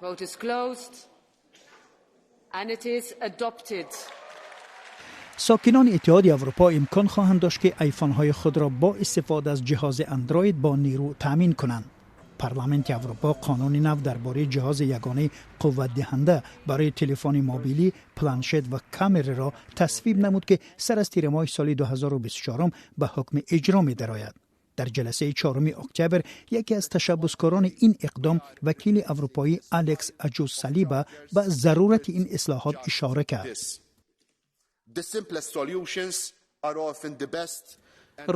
Vote is closed. And it is adopted. Сокинони Иттиҳоди Аврупо имкон хоҳанд дошт, ки айфонҳои худро бо истифода аз ҷиҳози Андроид бо нерӯ таъмин кунанд. Парламенти Аврупо қонуни нав дар бораи ҷиҳози ягонаи қувватдиҳанда барои телефони мобилӣ, планшет ва камераро тасвиб намуд, ки сар аз тирамоҳи соли 2024 ба ҳукми иҷро медарояд. Дар ҷаласаи 4 октябр яке аз ташаббускорони ин иқдом, вакили аврупоӣ Алекс Аҷус Салиба, ба зарурати ин ислоҳот ишора кард. The simplest solutions are often the best.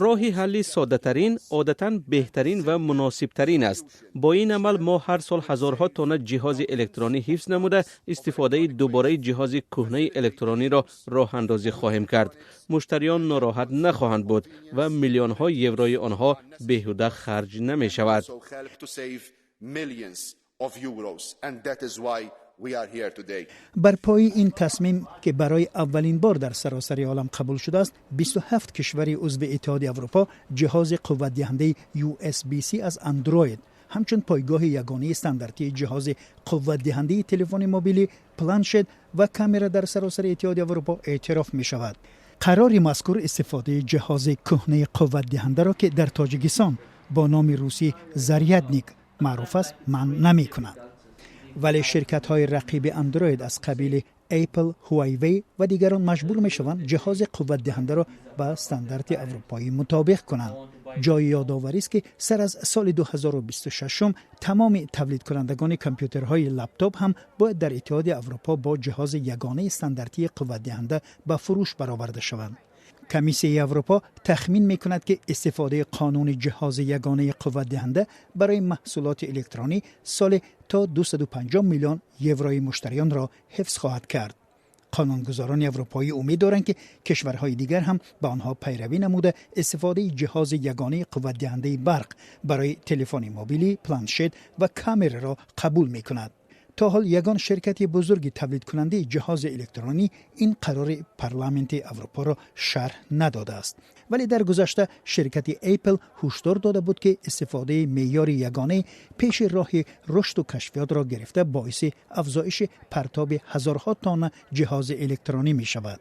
Роҳи ҳалли соддатарин одатан беҳтарин ва муносибтарин аст. Бо ин амал мо ҳар сол ҳазорҳо тонна ҷиҳози электронӣ ҳифз намуда, истифодаи дубораи ҷиҳози кӯҳнаи электрониро роҳандозӣ хоҳем кард. Муштариён нороҳат нахоҳанд буд ва миллионҳо еврои онҳо беҳуда харҷ намешавад. So help to save millions of euros, and that is why we are here today. Бар пои ин тасмим, ки барои аввалин бор дар саросари олам қабул шудааст, 27 кишвари узви Иттиҳоди Аврупо ҷиҳози қувватдиҳандаи USB-C аз Андроид ҳамчун пойгоҳи ягонаи стандартии ҷиҳози қувватдиҳандаи телефони мобилӣ, планшет ва камера дар саросари Иттиҳоди Аврупо эътироф мешавад. Қарори мазкур истифодаи ҷиҳози кӯҳнаи қувватдиҳандаро, ки дар Тоҷикистон бо номи русӣ зарядник маъруф аст, манъ намекунад, вале ширкатҳои рақиби Андроид аз қабили Apple, Huawei ва дигарон маҷбур мешаванд ҷиҳози қувватдиҳандаро ба стандарти аврупоӣ мутобиқ кунанд. Ҷои ёдоварист, ки сар аз соли 2026 тамоми тавлидкунандагони компютерҳои лаптоп ҳам бояд дар Иттиҳоди Аврупо бо ҷиҳози ягонаи стандартии қувватдиҳанда ба фурӯш бароварда шаванд. Комиссияи Аврупо тахмин мекунад, ки истифодаи қонуни ҷиҳози ягонаи қувватдиҳанда барои маҳсулоти электронӣ соли то 250 миллион еврои муштариёнро ҳифз хоҳад кард. Қонунгузорони аврупоӣ умед доранд, ки кишварҳои дигар ҳам ба онҳо пайравӣ намуда, истифодаи ҷиҳози ягонаи қувватдиҳандаи барқ барои телефони мобилӣ, планшет ва камераро қабул мекунад. То ҳол ягон ширкати бузурги тавлидкунандаи ҷиҳози электронӣ ин қарори Парламенти Аврупоро шарҳ надодааст, вале дар гузашта ширкати Apple ҳушдор дода буд, ки истифодаи меъёри ягонаи пеши роҳи рушду кашфиётро гирифта, боиси афзоиши партоби ҳазорҳо тонна ҷиҳози электронӣ мешавад.